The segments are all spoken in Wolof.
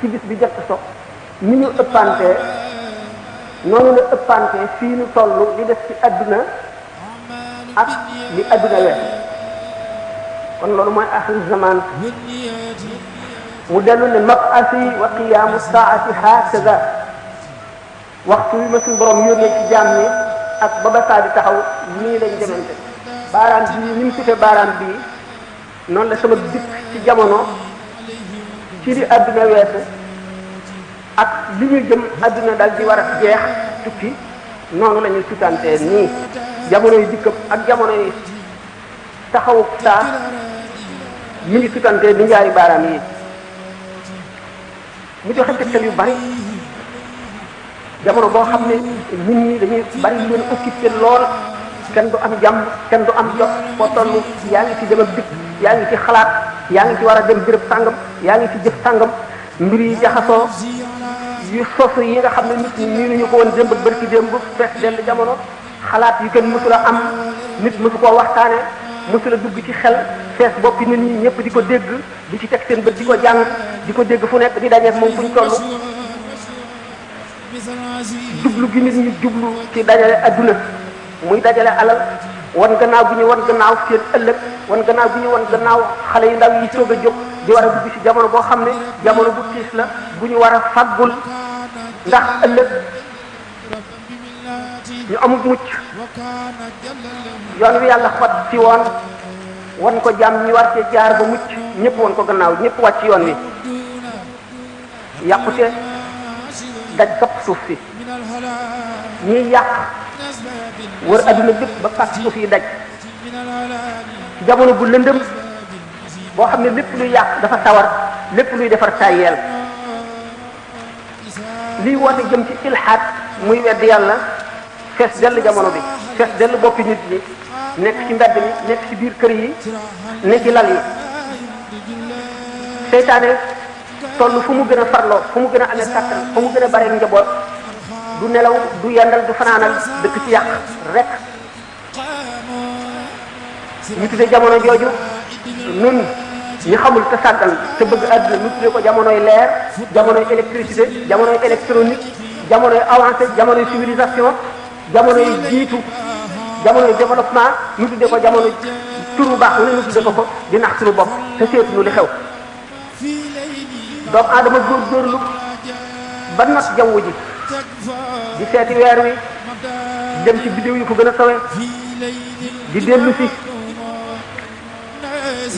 ci bis bi jot so ni ñu ëppantee noonu la ëppantee fii nu toll li def ci adduna ak li adduna wees kon loolu mooy axiru zaman mu dellu ne mab'asi wa qiyaamu saati hakaza waxtu wi ma suñu borom yónnee ci jaam ñi ak ba ba saa di taxaw nii lañ demante baaraam bii ni mu sutee baaraam bii noonu la sama dikk ci jamono ci di adduna weesu ak li ñu jëm adduna daal di war a jeex tukki noonu la ñuy sutantee nii jamono yi dikkam ak jamono yi taxawu saa mi ngi sutantee di njaari baaraam yi mu joxe tegtal yu bari jamono boo xam ne nit ñi dañuy bari lu leen occupé lool kenn du am jàmm kenn du am jot foo toll yaa ngi ci dem ak dikk yaa ngi ci xalaat yaa ngi ci war a dem béréb sàngam yaa ngi ci jëf sàngam mbir yi jaxasoo yu sosu yi nga xam ne nit ñi nii nañu ko woon démb ak bërki démb fees dell jamono xalaat yu kenn mësula am nit mësu koo waxtaane mësula dugg ci xel fees boppi nit ñi ñëpp di ko dégg di ci teg seen bët di ko jàng di ko dégg fu nekk di dajeek moom fuñ toll jublu gi nit ñi jublu ci dajale adduna muy dajale alal wan gannaaw bi ñu wan gannaaw seen ëllëg wan gannaaw bi ñu wan gannaaw xale yu ndaw yi soog a jóg di war a dugg ci jamono boo xam ne jamono bu tiis la bu ñu war a faggul ndax ëllëg ñu amul mucc yoon wi yàlla xot ci woon wan ko jàmm ñi war cee jaar ba mucc ñëpp wan ko gannaaw ñëpp wàcc yoon wi yàqute daj kapp suuf si ñiy yàq wër adduna bépp ba pàcc suuf yi daj ci jamono bu lëndëm boo xam ne lépp luy yàq dafa tawar lépp luy defar tayeel liy woote jëm ci ilhaad muy wedd yàlla fees dell jamono bi fees dell boppi nit ñi nekk ci mbedd mi nekk ci biir kër yi nekk ci lal yi seytaane toll fu mu gën a farloo fu mu gën a amee kàttan fu mu gën a bare njaboot du nelaw du yendal du fanaanal dëkk ci yàq rek ñu tuddee jamono jooju nun ñi xamul te sàggan te bëgg àdduna ñu tuddee ko jamonoy leer jamonoy électricité jamonoy électronique jamonoy avancé jamonoy civilisation jamonoy jiitu jamonoy développement ñu tuddee ko jamono turu baax wu ne ñu tuddee ko di nax suñu bopp te seetuñu li xew doomu aadama góorgóorlu ba not jaww ji di seeti weer wi dem ci bidéew yi fu gën a sawe di dellu si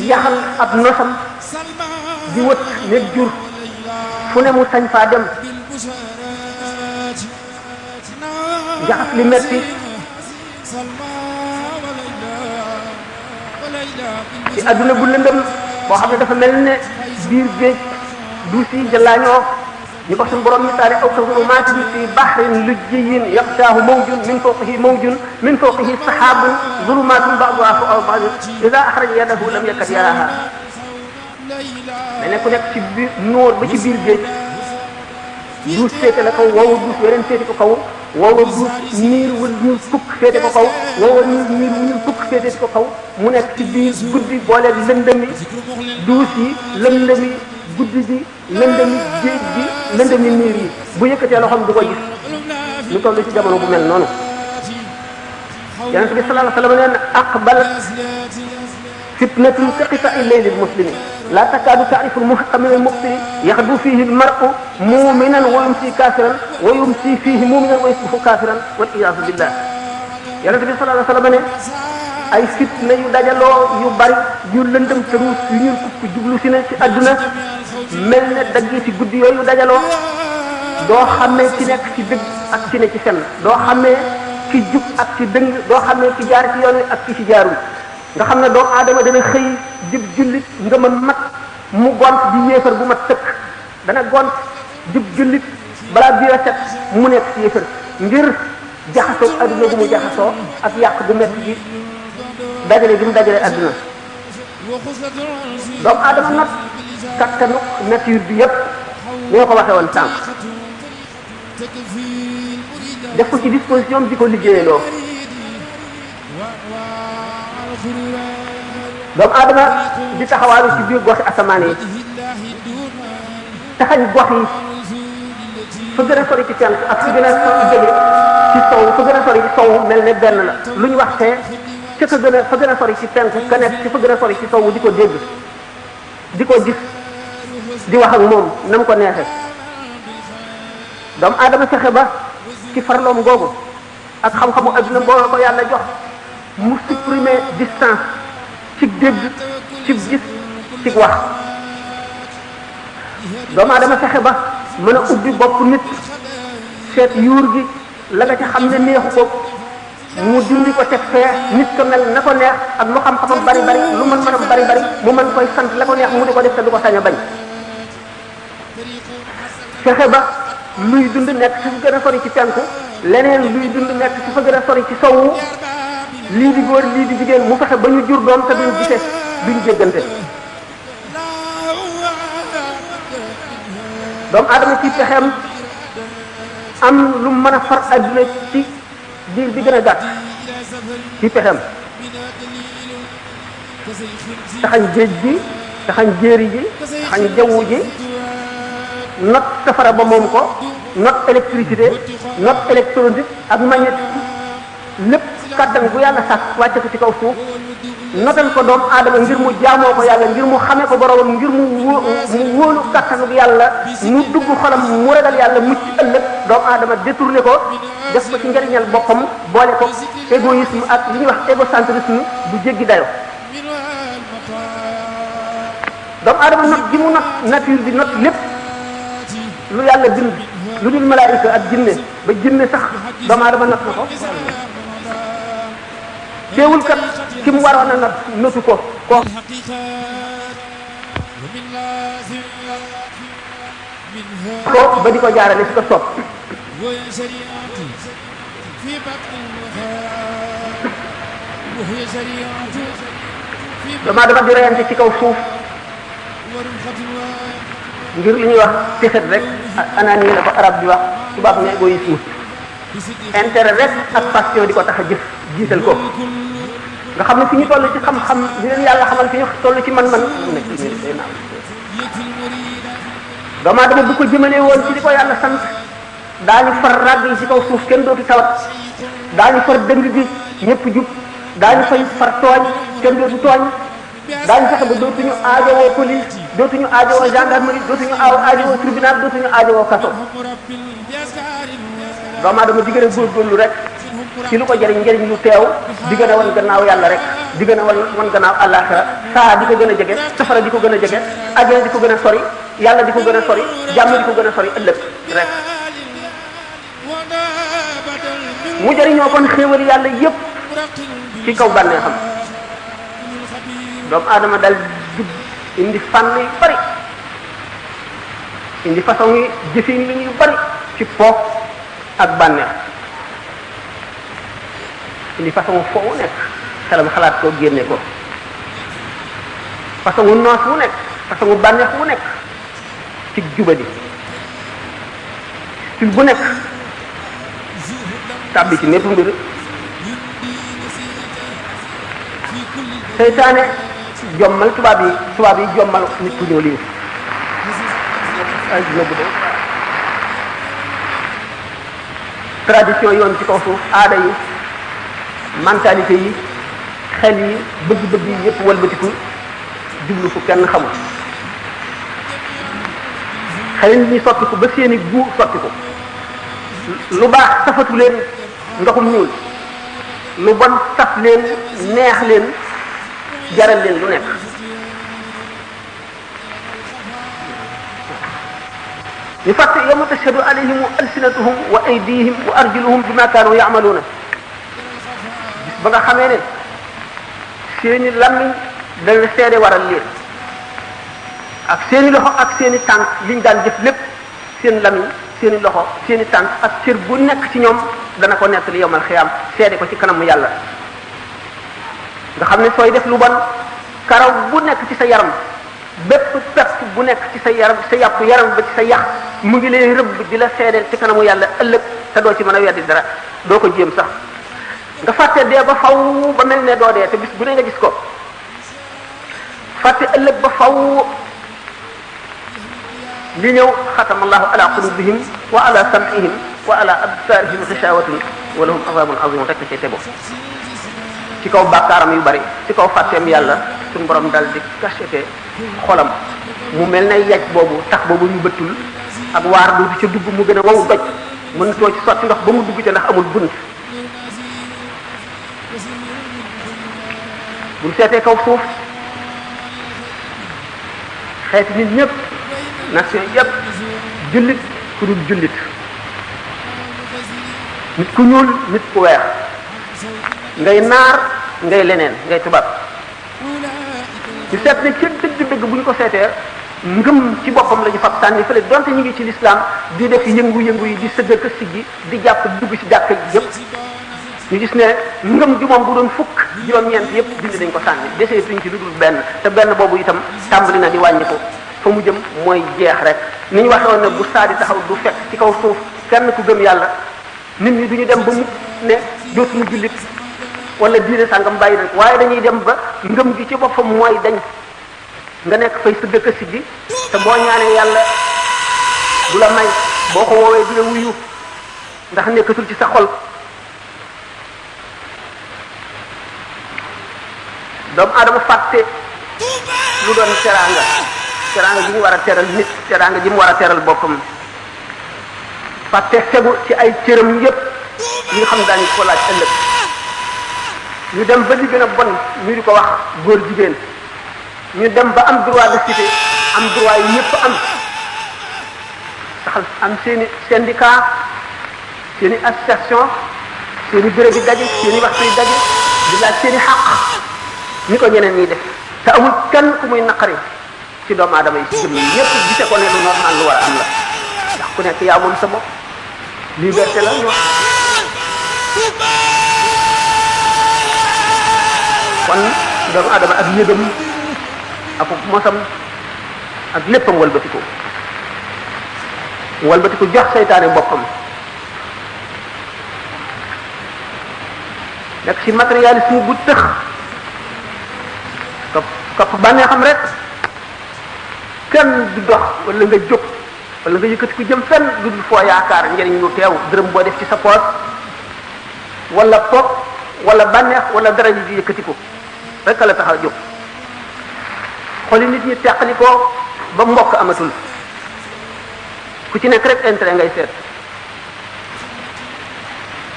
yaxal ab nosam di wët nekk jur fu ne mu sañ faa dem jaxas li metti ci adduna bu lëndëm boo xam ne dafa mel ne biir géej du si jëlaañoo ñu ko suñu borom misaale aw ka zulumatin fi bahrin lujjiyyin yaxshaahu mawjun min fawqihi sahaabun zulumatun ba'duha fawqa ba'din idha akhraja yadahu lam yakad yaraha mais ne ku nekk ci biir noor ba ci biir géej duus féete la kaw woowa duus weneen féete ko kaw woowa duus niir wu ñuul fukk féete ko kaw woowa niir wu ñuul fukk féete ko kaw mu nekk ci biir guddi booleeg lëndëmi duus yi lëndëmi guddi gi lëndëmi géej gi lëndëmi niir yi bu yëkkatee loxoom du ko gis ñu toll ci jamono bu mel noonu yonent bi sallallahu alayhi wa sallam nee na aqbalat fitnatun ka qita'i layli muslimi la takadu ta'rifu al-muhiqqa min al-mubtili yaghdu fihi al-mar'u mu'minan wa yumsi kafiran wa yumsi fihi mu'minan wa yusbihu kafiran wal iyadu billah yonent bi sallallahu alayhi wa sallam ne ay fitna yu dajaloo yu bari yu lëndëm te ruus yu ñuul kukk jublu si ne ci adduna mel ne daggi ci guddi yooyu dajaloo doo xamee ci nekk ci dëgg ak ci ne ci fenn doo xamee ci jub ak ci dëng doo xamee ci jaar ci yoon wi ak ci jaarul nga xam ne doomu aadama dana xëy jub jullit nga mën mat mu gont di yéefar bu mat tëkk dana gont jub jullit balaa biir a set mu nekk ci yéefar ngir jaxasoo adduna gu mu jaxasoo ak yàq bu metti gi dajale gi mu dajale adduna doomu aadama nag kattanu nature bi yépp ni nga ko waxee woon sànq def ko ci disposition di ko liggéeyaloo doomu aadama di taxawaalu ci biir goxi asamaan yi taxañ gox yi fa gën a sori ci penk ak fa gën a jóge ci sow fa gën a sori ci sow mel ne benn la lu ñu wax fee ca ka gën a fa gën a sori ci penk ka nekk ci fa gën a sori ci sow di ko dégg di ko gis di wax ak moom na mu ko neexee doomu aadama fexe ba ci farloom googu ak xam-xamu adduna boo ko yàlla jox mu supprimer distance ci dégg ci gis ci wax doomu aadama fexe ba mën a ubbi bopp nit seet yuur gi la nga ca xam ne neexu ko mu dindi ko teg fee nit ko mel na ko neex ak lu xam-xamam bari bari lu mën-mënam bari bari mu mën koy sant la ko neex mu di ko def te du ko sañ a bañ fexe ba luy dund nekk ci fa gën a sori ci penku leneen luy dund nekk ci fa gën a sori ci sowu lii di góor lii di jigéen mu fexe ba ñu jur doom te duñ gisee duñ jéggante doomu aadama ci pexeem am lu mën a far adduna ci diir bi gën a gàtt ci pexeem taxañ géej gi taxañ jéeri ji taxañ jawwu ji not safara ba moom ko not électricité not électronique ak magnétique lépp kàttan bu yàlla sàkk wàcce ko ci kaw suuf notal ko doomu aadama ngir mu jaamoo ko yàlla ngir mu xamee ko boromam ngir mu wóolu kàttanug yàlla mu dugg xolam mu ragal yàlla mucc ëllëg doomu aadama détourné ko def ko ci njëriñal boppam boole ko égoïsme ak li ñuy wax égocentrisme bu jéggi dayo doomu aadama not gi mu not nature bi not lépp lu yàlla bind lu dul malaayika ak jinne ba jinne sax doomu aadama not na ko teewul kat ki mu waroon a not notu ko ba di ko jaarale si ko soob doomu aadama di reyante ci kaw suuf ngir li ñuy wax texet rek anani la ko arab di wax tubaab ne égoïsme intérêt rek ak passion di ko tax a jëf jiital ko nga xam ne fi ñu toll ci xam-xam di leen yàlla xamal fi ñu toll ci man-man nekk ci day naaw doomu aadama bu ko jëmalee woon ci di ko yàlla sant daañu far ràgg yi ci kaw suuf kenn dootu tawat daañu far dëng gi ñëpp jub daañu fay far tooñ kenn dootu tooñ daañu fexe ba dootuñu aajowoo police dootuñu aajowoo gendarmerie dootuñu aajowoo tribunal dootuñu aajowoo kaso doomu aadama di gën a góorgóorlu rek ci lu ko jëriñ njëriñ lu teew di gën a wan gannaaw yàlla rek di gën a wan gannaaw àllaaxira saa di ko gën a jege safara di ko gën a jege àjjana di ko gën a sori yàlla di ko gën a sori jàmm di ko gën a sori ëllëg rek mu jëriñoo kon xéewal yàlla yépp ci kaw bànnee xam doomu aadama dal dugg indi fànn yu bari indi façon yi jëfin yu bari ci poof ak bànneex indi façon foo wu nekk xelam xalaat ko génne ko façon wu noos wu nekk façon wu bànneex wu nekk ci jubadi ci bu nekk tàbbi ci népp mbir seytaane jommal tubaab yi jommal nit ku ñëw lii ay dina bu dee tradition yoon ci kaw suuf aada yi mentalité yi xel yi bëgg-bëgg yi yëpp walbatiku jublu fu kenn xamul xel nit ñi sottiku ba seeni gu sottiku lu baax safatu leen ndoxum ñuul lu bon saf leen neex leen jaral leen lu nekk ñu fàtte yawma tashhadu alayhim alsinatuhum wa aydihim wa arjuluhum bima kaanu ya'maluna bis ba nga xamee ne seeni làmmiñ dana seede waral leen ak seeni loxo ak seeni tànk liñ daan jëf lépp seen làmmiñ seeni loxo seeni tànk ak cër bu nekk ci ñoom dana ko nekk li yawmal xiyaam seede ko ci kanamu yàlla nga xam ne sooy def lu bon karaw bu nekk ci sa yaram bépp pepp bu nekk ci sa yaram sa yàpp yaram ba ci sa yax mu ngi lay rëbb di la seedeel ci kanamu yàlla ëllëg te doo ci mën a weddi dara doo ko jéem sax nga fàtte dee ba faw ba mel ne doo dee te bis bu ne nga gis ko fàtte ëllëg ba faw li ñëw xatama allahu ala qulubihim wa ala sam'ihim wa ala absarihim xishawatun wa lahum azabun azim rek ci tebo ci kaw bàkkaaram yu bari ci kaw fàtteem yàlla suñu borom dal di cacheté xolam mu mel ne yaj boobu tax boobu ñu bëttul ak waar du ca dugg mu gën a wow doj mën too ci sotti ndox ba mu dugg ca ndax amul bunt buñ seetee kaw suuf xeeti nit ñëpp nation yëpp jullit ku dul jullit nit ku ñuul nit ku weex ngay naar ngay leneen ngay tubaab ñu seet ne ca dëgg-dëgg bu ñu ko seetee ngëm ci boppam la ñu fab sànni fële donte ñu ngi ci lislaam di def yëngu-yëngu yi di sëgg ak siggi di jàpp dugg ci jàkk yëpp ñu gis ne ngëm ji moom bu doon fukk juróom-ñeent yëpp dindi dañ ko sànni desee tuñ ci lu dul benn te benn boobu itam tàmbali na di wàññi ko fa mu jëm mooy jeex rek ni ñu waxee woon ne bu saa di taxaw du fekk ci kaw suuf kenn ku gëm yàlla nit ñi duñu dem ba mu ne dootuñu jullit wala diine sàngam bàyyi rek waaye dañuy dem ba ngëm gi ci boppam mooy dañ nga nekk fay sa dëkk siggi te boo ñaanee yàlla du la may boo ko woowee du la wuyu ndax nekkatul ci sa xol doomu aadama fàtte lu doon teraanga ji mu war a teral nit teraanga ji mu war a teral boppam fàtte fegu ci ay cëram yépp yi nga xam daañu ko laaj ëllëg ñu dem ba li gën a bon ñu di ko wax góor jigéen ñu dem ba am droit de cité am droit yi ñëpp am taxal am seeni syndicat seeni association seeni bureau bi daje seeni waxtu yi daje di laaj seeni xaq ni ko ñeneen ñiy def te amul kenn ku muy naqari ci doomu aadama yi ci jëm ñëpp gise ko ne lu normal lu war a am la ndax ku nekk yaa moom sa bopp liberté la ñu wax kon doomu aadama ak yëgam ak mosam ak léppam walbatiku jox seytaane boppam nekk ci matérialisme bu tëx topp bànnee xam rek kenn du dox wala nga jóg wala nga yëkkati ku jëm fenn du dul foo yaakaar njëriñ lu teew dërëm boo def ci sa poos wala pop wala bànneex wala dara ji di yëkkati ko rek la tax a jóg xoli nit ñi teqali ko ba mbokk amatul ku ci nekk rek intérêt ngay seet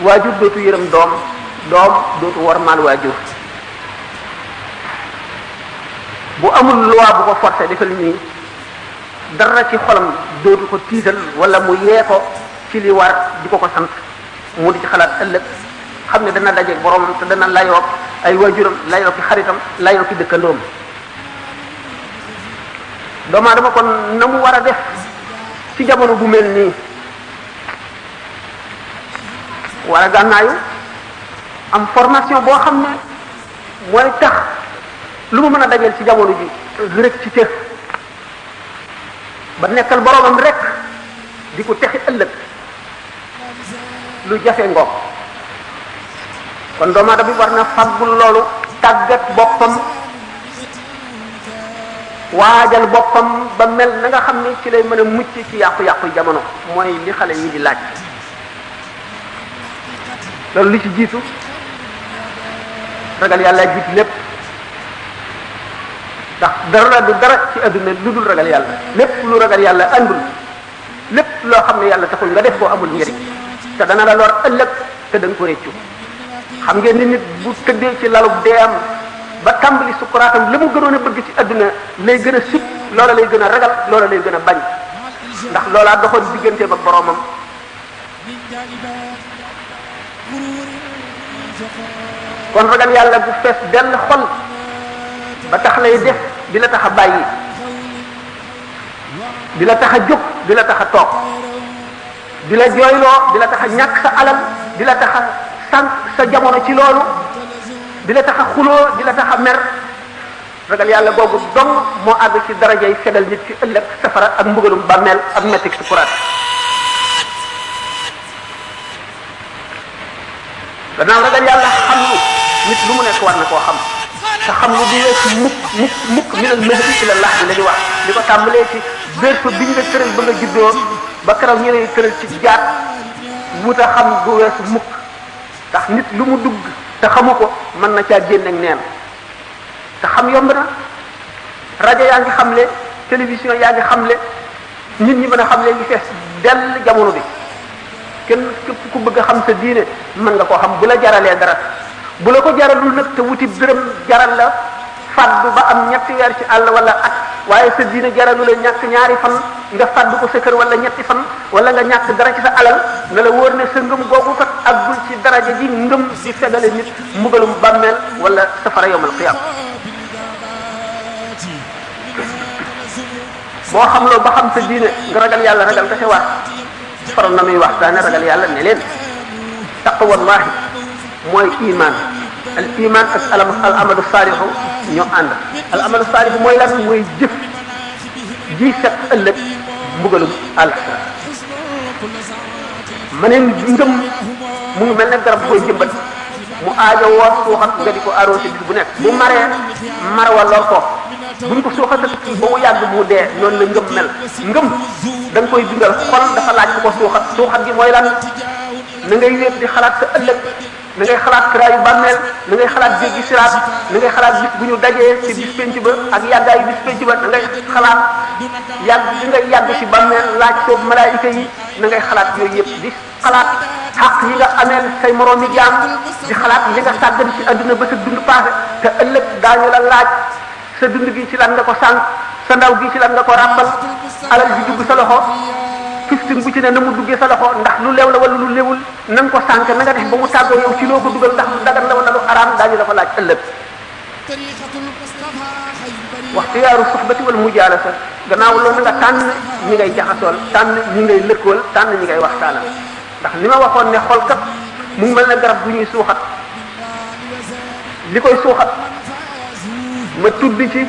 waajur dootu yërëm doom dootu warmaal waajur bu amul loi bu ko forcé defal nii dara ci xolam dootu ko tiital wala mu yee ko ci li war di ko sant mu di ci xalaat ëllëg xam ne dana dajeeg boromam te dana layoog ay waajuram layoo ki xaritam layoo ki dëkkandoom doomu aadama kon na mu war a def ci jamono bu mel nii war a gànnaayu am formation boo xam ne mooy tax lu mu mën a dajeel ci jamono ji rek ci cër ba nekkal boromam rek di ko texi ëllëg lu jafe ngoog kon doomu aadama bi war na faggul loolu tàggat boppam waajal boppam ba mel na nga xam ne ci lay mën a mucc ci yàqu-yàqu jamono mooy li xale yi di laaj loolu li ci jiitu ragal yàlla jiitu lépp ndax dara du dara ci adduna lu dul ragal yàlla lépp lu ragal yàlla andul lépp loo xam ne yàlla taxul nga def koo amul njëriñ te dana la lor ëllëg te da nga ko réccu xam ngeen ni nit bu tëddee ci lalub deeyam ba tàmbali sukkuraatam la mu gënoon a bëgg ci adduna lay gën a sib loola lay gën a ragal loola lay gën a bañ ndax loolaa doxoon digganteem ak boroomam kon ragal yàlla bu fees dell xol ba tax lay def di la tax a bàyyi di la tax a jóg di la tax a toog di la jooyloo di la tax a ñàkk sa alal di la tax a sànq sa jamono ci loolu di la tax a xuloo di la tax a mer ragal yàlla googu dong moo àgg ci darajay fegal nit ci ëllëg safara ak mbugalum bàmmeel ak mettik sukuraat gannaaw ragal yàlla xam lu nit lu mu nekk war na koo xam te xam lu du weesu mukk minal mahdi ila lahdi la ñu wax di ko tàmbalee ci berceau biñ la tëral ba nga juddoo ba keroog ñu lay tëral ci jaat wuta xam gu weesu mukk ndax nit lu mu dugg te xamu ko mën na caa génn ak neen te xam yomb na rajo yaa ngi xamle télévision yaa ngi xamle nit ñi mën a xamle ngi fees dell jamono bi kenn képp ku bëgg a xam sa diine mën nga koo xam bu la jaralee dara bu la ko jaralul nag te wuti dërëm jaral la faddu ba am ñetti weer ci àll wala at waaye sa diine jaralu la ñàkk ñaari fan nga faddu ko sa kër wala ñetti fan wala nga ñàkk dara ci sa alal na la wóor ne sa ngëm googu kat aggul ci daraja ji ngëm di fegale nit mbugalum bàmmeel wala safara yawmal qiyaam boo xam loo ba xam sa diine nga ragal yàlla ragal ka ca war faral na muy wax daane ragal yàlla ne leen taqwallahi mooy iman al iman ak al amalu saalihu ñoo ànd al amalu saalihu mooy lan mooy jëf ji set ëllëg mbugalum àllaxira ma ne ngëm mu ngi mel ne garab koy jëmbat mu aajo woor suuxat nga di ko arrosé bis bu nekk bu maree marwa lor ko buñ ko suuxat ba mu yàgg mu dee noonu la ngëm mel ngëm da nga koy dundal xol dafa laaj ko suuxat suuxat gi mooy lan na ngay wéet di xalaat sa ëllëg na ngay xalaat kiraayu bàmmeel na ngay xalaat jéggi siraat na ngay xalaat bis bu ñu dajee ci bis penc ba ak yàggaayu bis penc ba na ngay xalaat yàgg di ngay yàgg ci bàmmeel laaj soob malaayika yi na ngay xalaat yooyu yëpp di xalaat xaq yi nga ameel say moroomi jaam di xalaat li nga sàggan ci adduna ba sa dund passé te ëllëg daañu la laaj sa dund gi ci lan nga ko sànq sa ndaw gi ci lan nga ko ràppal alal ji dugg sa loxo fiftin bu ci ne na mu duggee sa loxo ndax lu leew la wala lu lewul na nga ko sànq na nga def ba mu tàggoo yow ci loo ko dugal ndax lu dagan la wala lu araam daañu la ko laaj ëllëg waxtiyaaru suxbati wal mujaalasa gannaaw loolu nga tànn ñi ngay jaxasool tànn ñi ngay lëkkool tànn ñi ngay waxtaanal ndax li ma waxoon ne xol kat mu ngi mel ne garab bu ñuy suuxat li koy suuxat ma tudd ci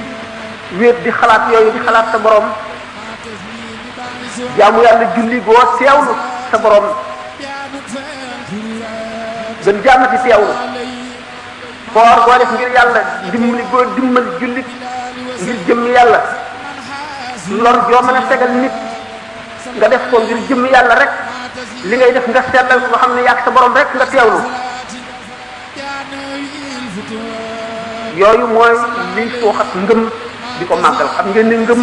wéet di xalaat yooyu di xalaat sa borom jaamu yàlla julli goo teewlu sa borom gën jaamati teewlu koor goo def ngir yàlla dimbali goo dimbal jullit ngir jëmmi yàlla lor joo mën a tegal nit nga def ko ngir jëmmi yàlla rek li ngay def nga seetlal ko nga xam ne yàgg sa borom rek nga teewlu yooyu mooy liy suuxat ngëm di ko màggal xam ngeen ne ngëm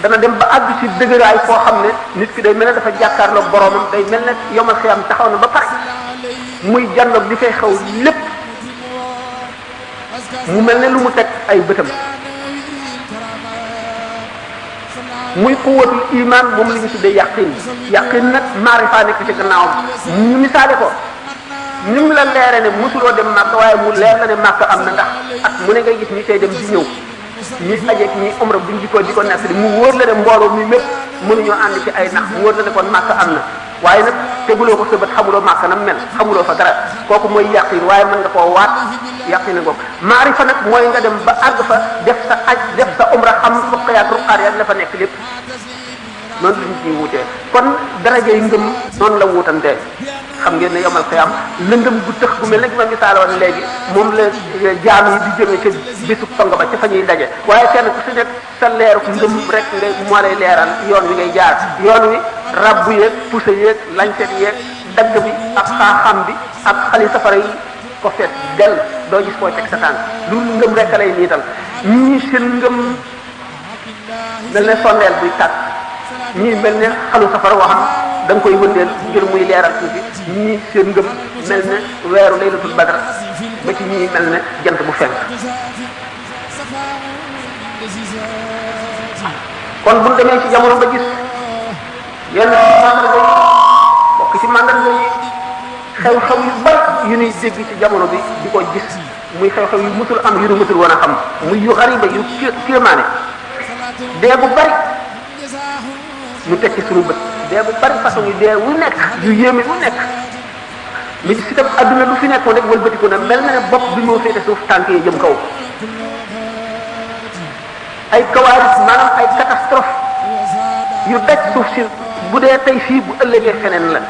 dana dem ba àgg ci dëgëraay foo xam ne nit ki day mel ne dafa jàkkaarloog boromam day mel ne yomal xiyam taxaw na ba pare muy jànnoog li fay xew lépp mu mel ne lu mu teg ay bëtam muy quwwatul iman moom la ñu tuddee yaqin yaqin nag maarifa nekk ci gannaawam ñu misaale ko ni mu la leere ne mosuloo dem màkk waaye mu leer la ne màkk am na ndax at mu ne ngay gis ñi tey dem di ñëw ñi ajeeg ñi umra buñ jikoo di ko nekk di mu wóor la ne mbooloo mi mépp mënuñoo ànd ci ay nax mu wóor la ne kon màkk am na waaye nag teguloo ko sa bët xamuloo màkk na mel xamuloo fa dara kooku mooy yaqin waaye mën nga koo waat yaqin a ngoog maarifa nag mooy nga dem ba àgg fa def sa aj def sa umra xam ruqayaat ruqaar ya la fa nekk lépp noonu lañ ciy wutee kon daraja yi ngëm noonu la wutantee xam ngeen ne yomal xiyam lëndëm gu tëx gu mel ne gi ma misaal woon léegi moom la jaam yi di jëmee ca bésu pang ba ca fa ñuy daje waaye kenn ku si nekk sa leeru ngëm rek nga moo lay leeral yoon wi ngay jaar yoon wi rabbu yeeg pusa yeeg lañset yeeg dagg bi ak xaaxam bi ak xali safara yi ko feet del doo gis foo teg sa tànk lu ngëm rek lay niital ñii seen ngëm mel ne sondeel buy tàkk ñii mel ne xalu safara waxam da nga koy wëndeel ngir muy leeral tuuti ñii seen ngëm mel ne weeru laylatul badr ba ci ñii mel ne jant bu fenk kon bu ñu demee ci jamono ba gis yenn mandarga yi bokk ci mandarga yi xew-xew yu bari yu ñuy dégg ci jamono bi di ko gis muy xew-xew yu musul am yu nu musul woon a xam muy yu xariba yu kéemaane dee bu bari ñu teg ci suñu bët dee bu bari façon yu dee wu nekk yu yéeme wu nekk mi ci tam adduna du fi nekkoon rek wëlbatiku na mel na ne bopp bi moo féete suuf tànk yi jëm kaw ay kawaaris maanaam ay catastrophe yu daj suuf si bu dee tey fii bu ëllëgee feneen la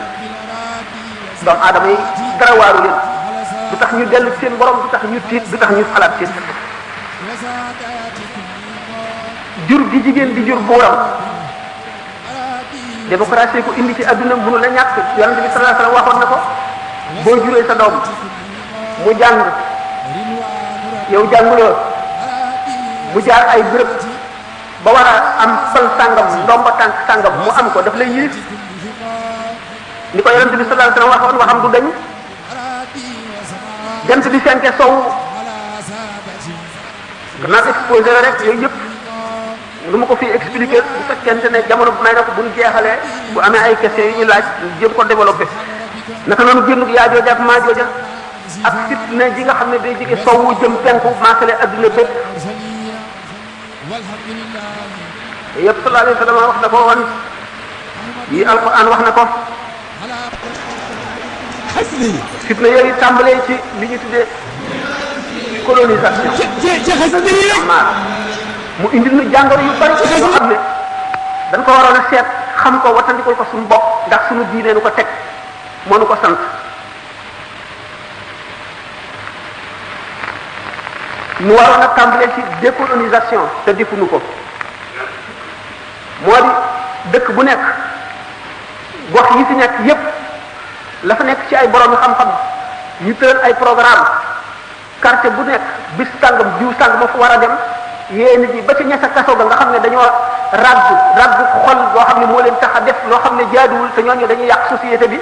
doomu aadama yi dara waaru leen du tax ñu dellu seen borom du tax ñu tiit du tax ñu xalaat ci jur gi jigéen di jur buuram démocratie ko indi ci adduna mënu la ñàkk yonent bi sallallahu alayhi wasallam waxoon na ko boo juree sa doom mu jàng yow jànguloo mu jaar ay béréb ba war a am fal sàngam ndomba tànk sàngam mu am ko daf lay yilif ni ko yonent bi sallallahu alayhi wasallam waxoon waxam du dañ jant bi fenke sow naa exposé la rek yooyu yëpp lu ma ko fi expliquer bu fekkente ne jamono may na ko bu ñu jeexalee bu amee ay questions yu ñu laaj jéem ko développé naka noonu génnug yaa jooja ak maa jooja ak fitna ji nga xam ne day jóge sowwu jëm penku maasale adduna bépp yëpp sallallahu alayhi wa sallam wax na ko woon yi alquran wax na ko fitna yooyu tàmbalee ci li ñu tuddee colonisation mu indil nu jàngoro yu bari yoo xam ne dañ ko waroon a seet xam ko wattandikul ko suñu bopp ndax suñu diine nu ko teg moo nu ko sant nu waroon a tàmbalee ci décolonisation te defuñu ko moo di dëkk bu nekk gox yi fi nekk yépp la fa nekk ci ay borom xam-xam ñu tëral ay programme quartier bu nekk bis sàngam jiw sàngam ma fa war a dem yée nit ñi ba ci ñesa kaso ga nga xam ne dañoo ragg xol boo xam ne moo leen tax a def loo xam ne jaaduwul te ñooñu dañuy yàq société bi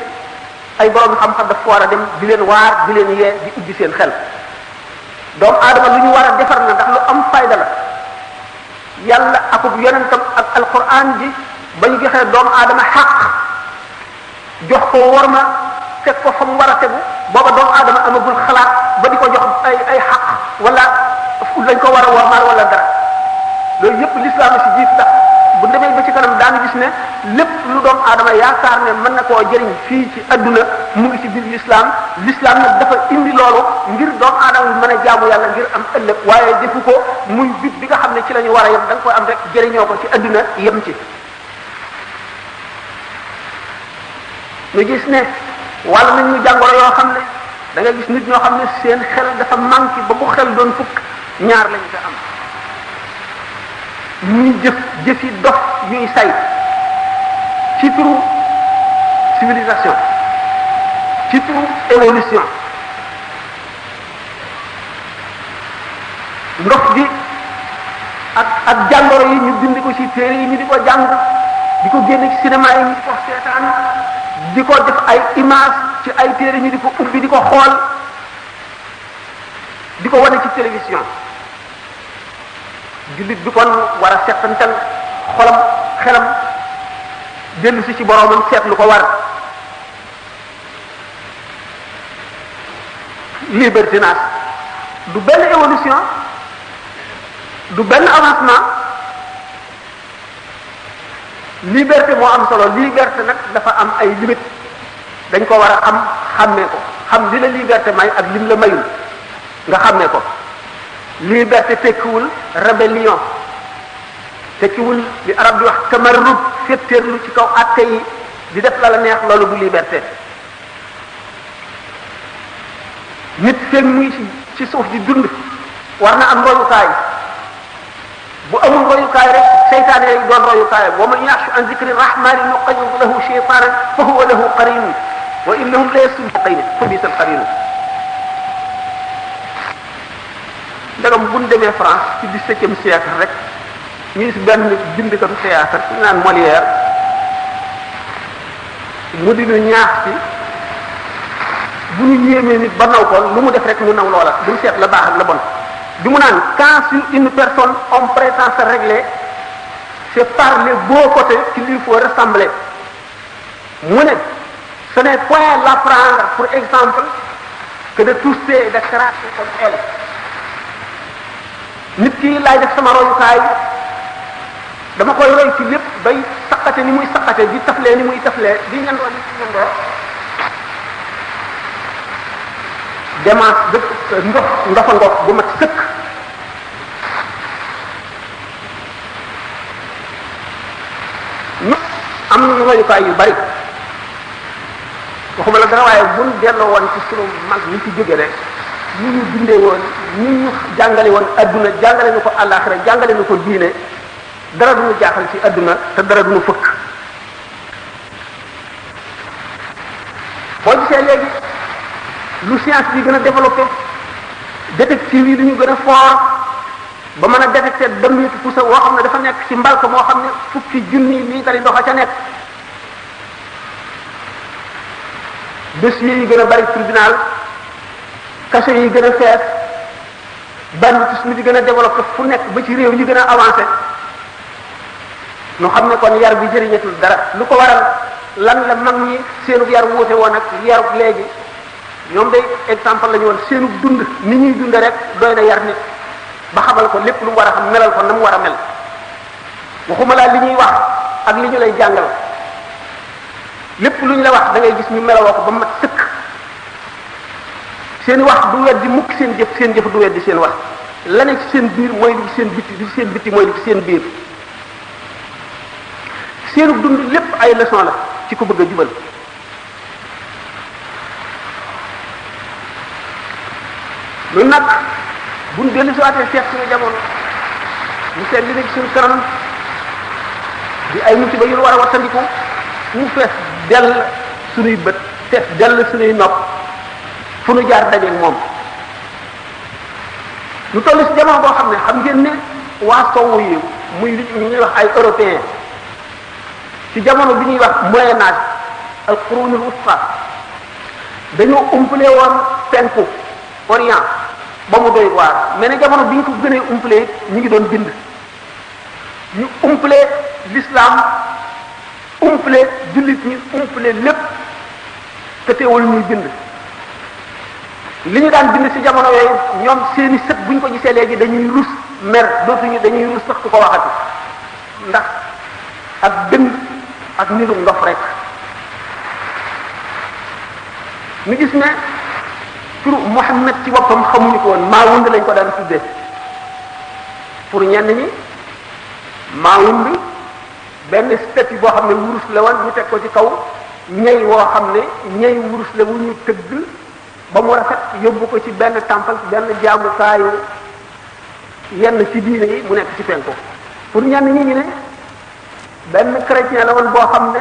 ay borom xam-xam daf fa war a dem di leen waar di leen yee di ubbi seen xel doomu aadama lu ñu war a defar na ndax lu am fayda la yàlla akub yonentam ak alquran ji ba ñu joxee doomu aadama xaq jox ko worma teg ko fa mu war a tegu booba doomu aadama amagul xalaat ba di ko jox ay xaq wala lañ ko war a wormaal wala dara loolu yëpp l'islam si jiit ndax bu demee ba ci kanam daanu gis ne lépp lu doomu aadama yaakaar ne mën na koo jëriñ fii ci adduna mu ngi ci biir l'islam nag dafa indi loolu ngir doomu aadama bi mën a jaamu yàlla ngir am ëllëg waaye defu ko muy bit bi nga xam ne ci la ñu war a yem da nga koy am rek jëriñoo ko ci adduna yem ci ñu gis ne wàll nañ ñu jàngoro yoo xam ne da nga gis nit ñoo xam ne seen xel dafa manqué ba bu xel doon fukk ñaar lañ ko am ñuy jëfi dof ñuy say ci turu civilisation ci turu évolution ndox gi ak jàngoro yi ñu bind ko ci téere yi ñu di ko jàng di ko génne ci cinéma yi ñu di ko seetaan di ko def ay image ci ay téere ñu di ko ubbi di ko xool di ko wane ci télévision jullit bi kon war a settantal xolam xelam dellu si ci boroomam seet lu ko war libertinage du benn évolution du benn avancement liberté moo am solo liberté nag dafa am ay limite dañ ko war a xàmmee ko xam li la liberté may ak lim la mayul nga xàmmee ko liberté tekkiwul rébellion tekkiwul li arab di wax tamarrud féttéerlu ci kaw atte yi di def la la neex loolu du liberté nit feeg muy ci suuf di dund war na am royukaay bu amul royukaay rek seytaane yi doon royukaay wa man yaxshu an zikri rahmani nuqayyid lahu shaytanan fa huwa lahu qarin wa innahum la yasudduqin fa bisal qarin ndagam bu ñu demee France ci 17e siècle rek ñu gis benn bindkatu théâtre ñu naan Molière mu di ñu ñaax ci bu ñu yéemee nit ba naw ko lu mu def rek ñu naw loola duñ seet la baax ak la bon bi mu naan quand sur une personne on prétend se régler c'est par les beaux côtés qu'il lui faut ressembler mu ne ce n'est point l'apprendre pour exemple que de tousser et de cracher comme elle nit ki laay def sama royukaay dama koy roy ci lépp bay saqate ni muy saqate di taflee ni muy taflee di ñandoo ni ci ñandoo démence dëkk ndofa ngox bu mat sëkk ñu am nañu royukaay yu bari waxuma la dara waaye buñ delloo woon ci sunu mag ñi ci jóge rek ñu ñu dundee woon ñu ñu jàngale woon adduna jàngale ñu ko àllaaxira jàngale ñu ko diine dara duñu jaaxal ci adduna te dara duñu fëkk. boo gisee léegi lu science bi gën a développé détective yi lu ñu gën a fort ba mën a détecté damitu pusa woo xam ne dafa nekk ci mbalka moo xam ne fukki junni liitari ndox a ca nekk, dossiers yi gën a bari tribunal, cachet yi gën a fees, banditisme di gën a développé fu nekk ba ci réew yi gën a avancé, nu xam ne kon yar bi jëriñatul dara. lu ko waral lan la mag ñi seenu yar wuute woon ak yarub léegi. ñoom day exemple la ñu woon seenu dund ni ñuy dunde rek doy na yar nit ba xamal ko lépp lu mu war a xam, melal ko na mu war a mel. waxuma laa li ñuy wax ak li ñu lay jàngal, lépp lu ñu la wax da ngay gis ñu melawoo ko ba mat sëkk. seen wax du weddi mukk seen jëf du weddi seen wax. la ne ci seen biir mooy li ci seen bitti, li ci seen bitti mooy li ci seen biir. seenu dund lépp ay leçon la ci ku bëgg a jubal. loolu nag buñ dellu si waatee seet suñu jamono mu seet li ne ci suñu kanam di ay musiba yu ñu war a wattandiku mu fees dell suñuy bët, fees dell suñuy nopp, fu nu jaar dajeeg moom. ñu toll si jamono boo xam ne xam ngeen ne waa sowwu yi muy li ñuy wax ay européen ci jamono bi ñuy wax moyen âge al qurunul wusta dañoo umpale woon penku orient ba mu doy waar, mais ne jamono bi ñu ko gënee umpale ñu ngi doon bind. ñu umpale l'islam, umpale jullit ñi, umpale lépp te teewul ñuy bind. li ñu daan bind ci jamono yooyu ñoom seeni sët bu ñu ko gisee léegi dañuy rus mer, dañuy rus sax ku ko waxati ndax ak bind ak nirum ndof rek. ñu gis ne turu Muhammad ci boppam xamuñu ko woon, Maawund lañ ko daan tuddee. pour ñenn ñi Maawund benn statue boo xam ne wurus la woon ñu teg ko ci kaw ñey woo xam ne ñey wurus la wu ñu tëgg ba mu rafet yóbbu ko ci benn temple, benn jaamukaayu yenn ci diine yi mu nekk ci penku. pour ñenn ñi ñu ne benn chrétien la woon boo xam ne